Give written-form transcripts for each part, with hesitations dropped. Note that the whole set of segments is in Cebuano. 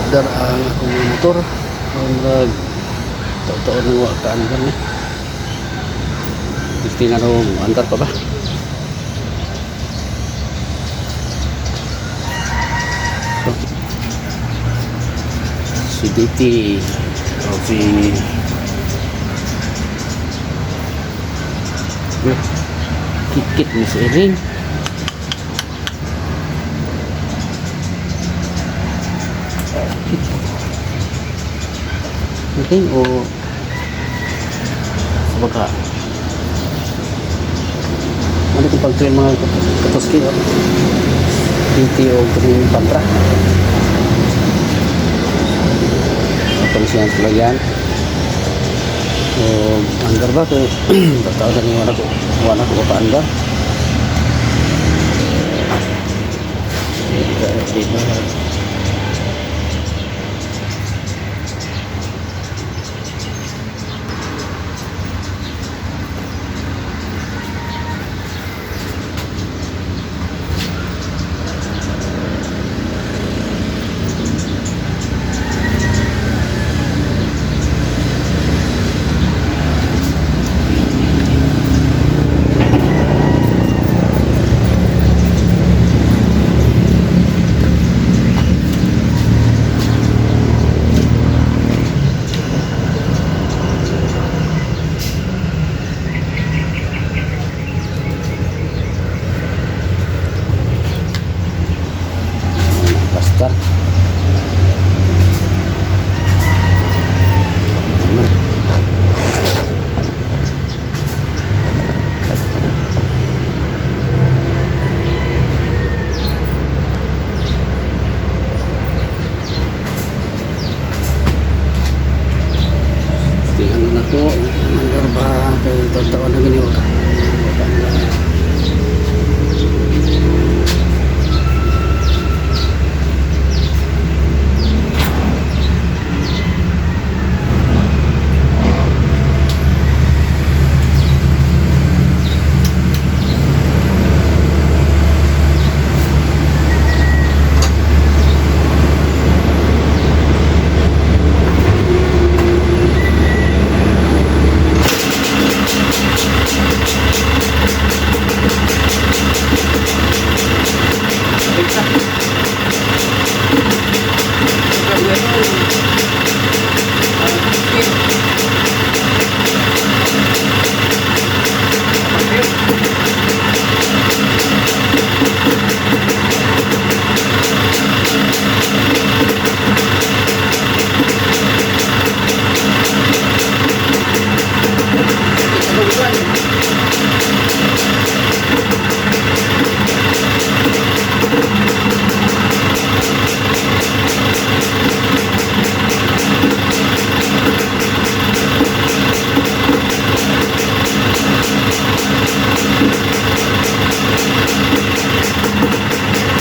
Andar ang akong motor. Murag taon-taon nang wa ka andar ni. Gusto nga no, andar pa ba? So, si DT o si Kit-kit ni si Irene. Kit. Irene o sa baka ano kung pag-train mga katoski, oh? DT o Green Pantra. Itong siyang tulagyan. O andar ba? Kaya tataon na niyo ko. Wala ko pa andar. Di ba? Basta. Ano? Tingnan na ko, mandar ba kay taon na gini wa ka. Wa ka na.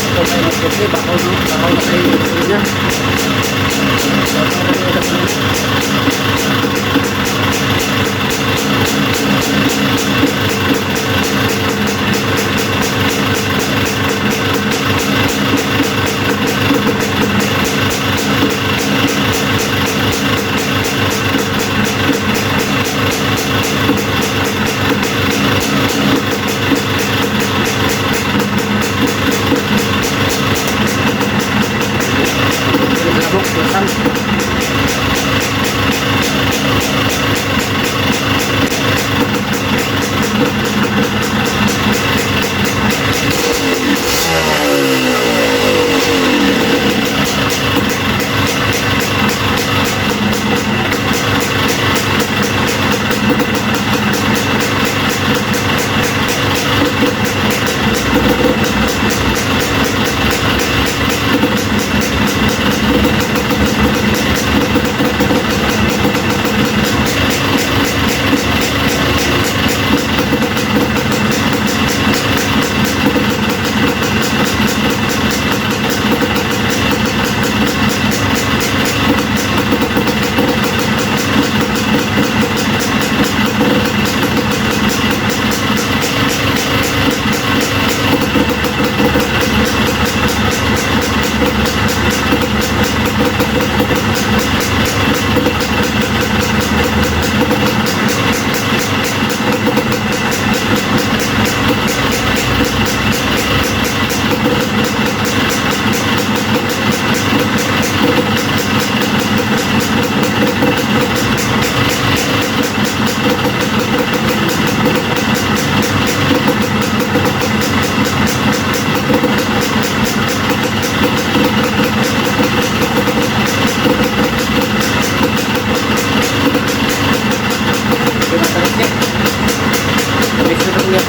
Ito may magkasi, bakaw no, bakaw na kayo yung niya. Bakaw na kayo yung.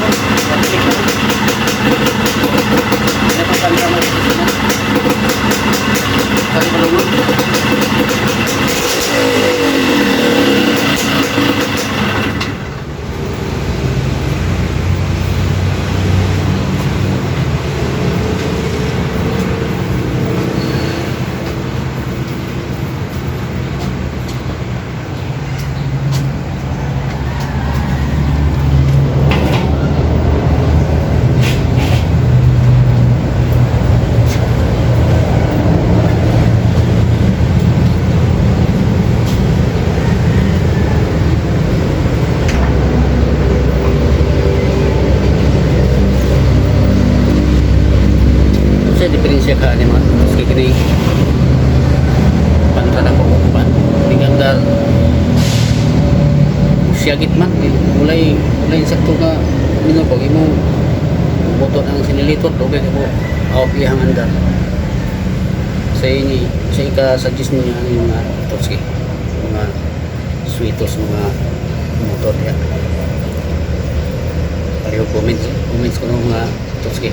Click na. Ano pa kami naman? Kali malunod. Sa diferensya ka ani mga maski kini panra na ko pan tingandar siyagit man eh, walay walay insakto ka nino pag imo buto ang sinilitot dugay ka po off iyang andar sa ini sa ika suggest niya ang mga totski, mga sweetos, mga motor ya. Pareho comments comments ko ng mga totski.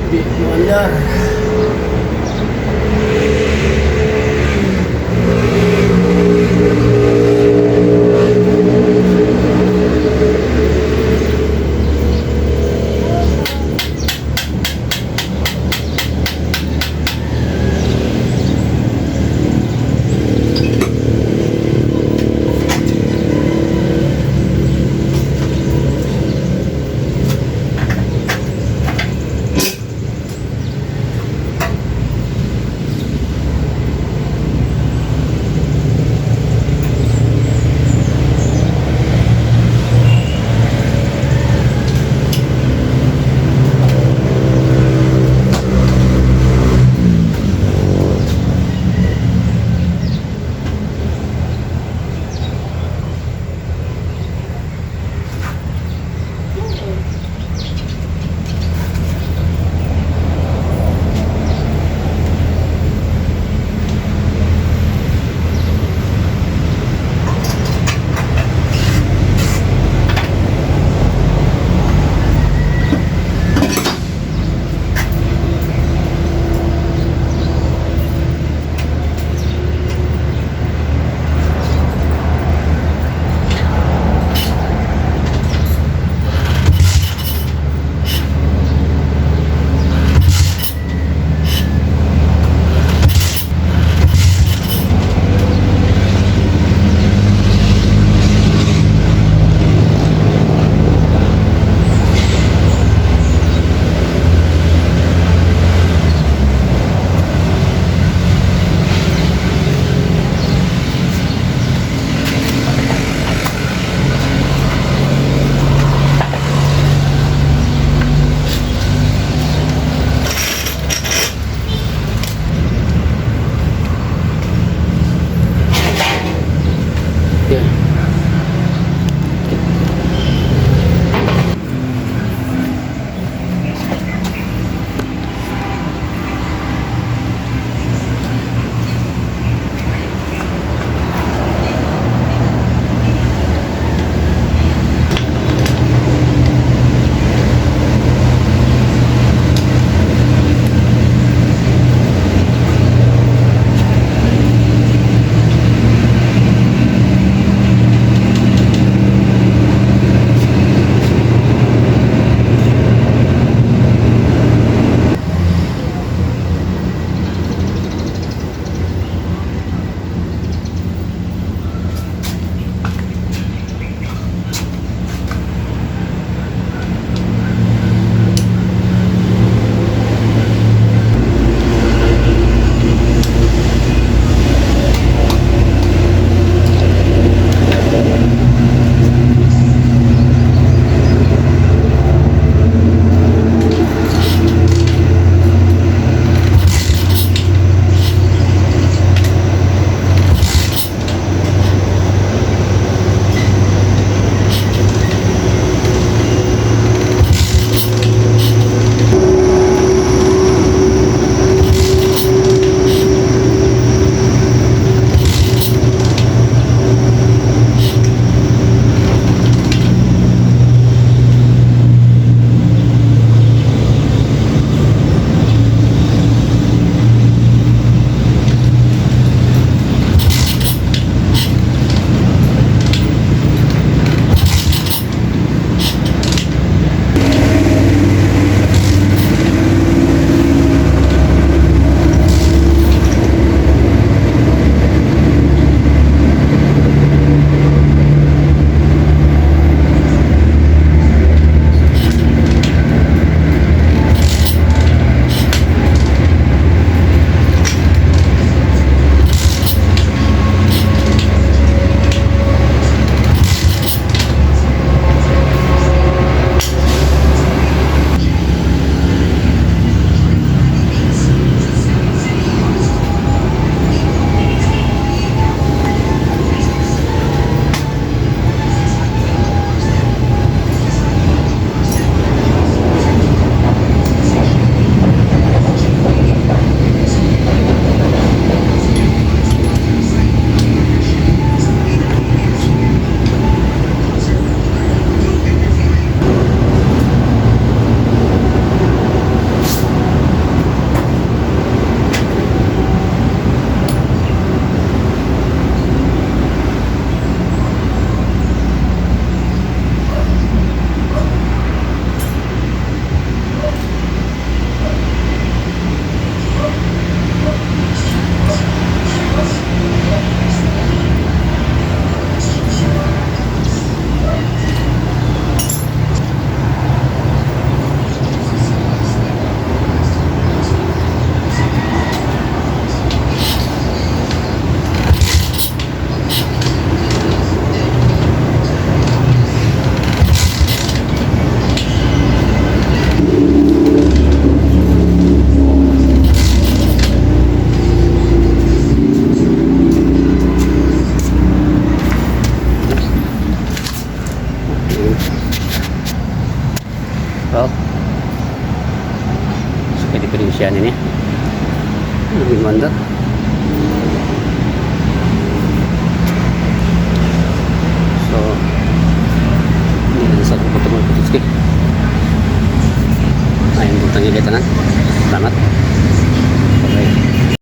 Di mo andar. Yeah. Sige. Ayun, buntag tanan. Salamat. Bye.